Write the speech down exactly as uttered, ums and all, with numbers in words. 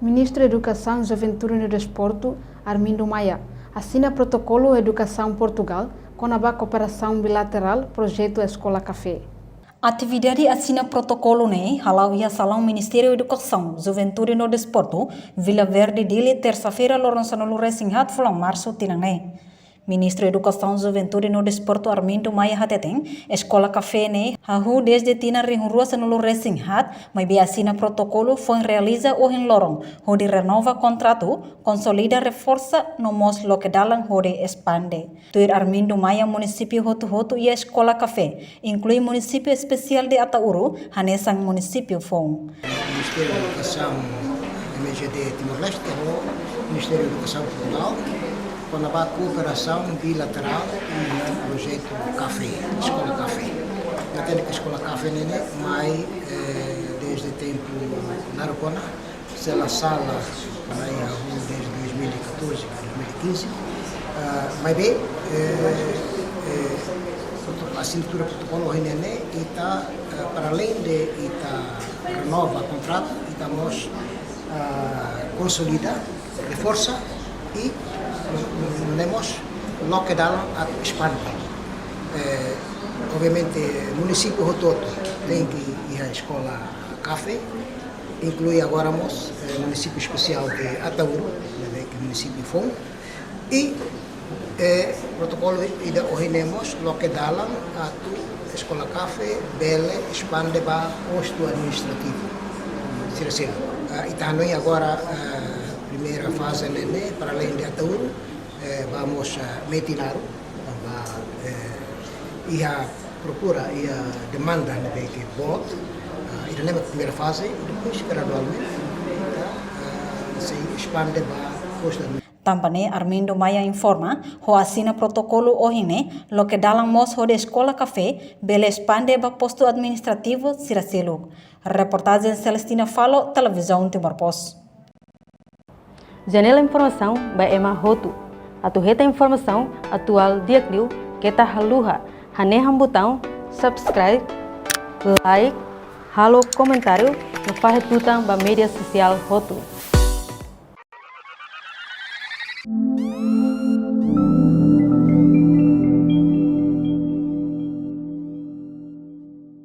Ministru Edukasaun, Juventude no Desportu, Armindo Maia, asina protokolu edukasaun Portugal kona-ba kooperasaun bilaterál projetu Eskola Kafé. Atividade asina protokolu ne'e hala'o iha salaun Ministériu Edukasaun, Juventude no Desportu, Vila Verde, Dili, tersa-feira, loron sanulu-resin-haat fulan Marsu tinan ne'e. Ministru Edukasaun, Juventude no Desportu, Armindo Maia, hateten, Eskola Kafé ne'e hahú dezde tinan rihun rua sanulu-resin-haat, maibé asina protokolu foin realiza ohin loron, hodi renova kontratu, konsolida, reforsa no mós loke dalan hodi espande. Tuir Armindo Maia, munisípiu hotu-hotu iha Eskola Kafé, inklui Munisípiu Espesiál de Ataúro, hanesan munisípiu foun. Ministériu Edukasaun M J D Timor-Leste ho Ministériu Edukasaun Portugal, kona-ba kooperasaun bilaterál iha projetu Kafé, Eskola Kafé. Ita hatene katak Eskola Kafé ne'e mai, eh, dezde tempu narukona, se la sala, mai hahú dezde dois mil e catorze ka dois mil e quinze. Ah, maibé, eh, eh, proto-, asinatura protokolu ohin ne'e, ita, eh, para além de ita renova kontratu, ita mós, ah, konsolida, reforsa i, mm, mm, nune'e mós loke dalan atu espande. Eh, obviamente, munisípiu hotu-hotu tenke iha Eskola Kafé, inklui agora mós, eh, Munisípiu Espesiál de Ataúro, ne'ebé ke munisípiu foun. I, eh, protokolu ida ohin ne'e mós loke dalan atu Eskola Kafé bele espande ba postu administrativu sira seluk. Ah, ita hanoin agora, ah, primeira faze ne'e, ne'e, para além de Ataúro, eh, ba mós, ah, Metinaro, ba, eh, iha prokura, iha demanda ne'ebé ke boot, ah, ida-ne'e mak primeira faze, i depois gradualmente ita, ah, sei espande ba postu administrativu. Tanba ne'e Armindo Maia informa, ho asina protokolu ohin ne'e, loke dalan mós hodi Eskola Kafé bele espande ba postu administrativu sira seluk. Reportajen Celestina Falo, Televizaun Timor Post. Janela informasaun ba ema hotu. Atu hetan informasaun atuál di'ak liu, keta haluha hanehan butaun subscribe, like, halo komentáriu no fahe tutan ba média sosiál hotu.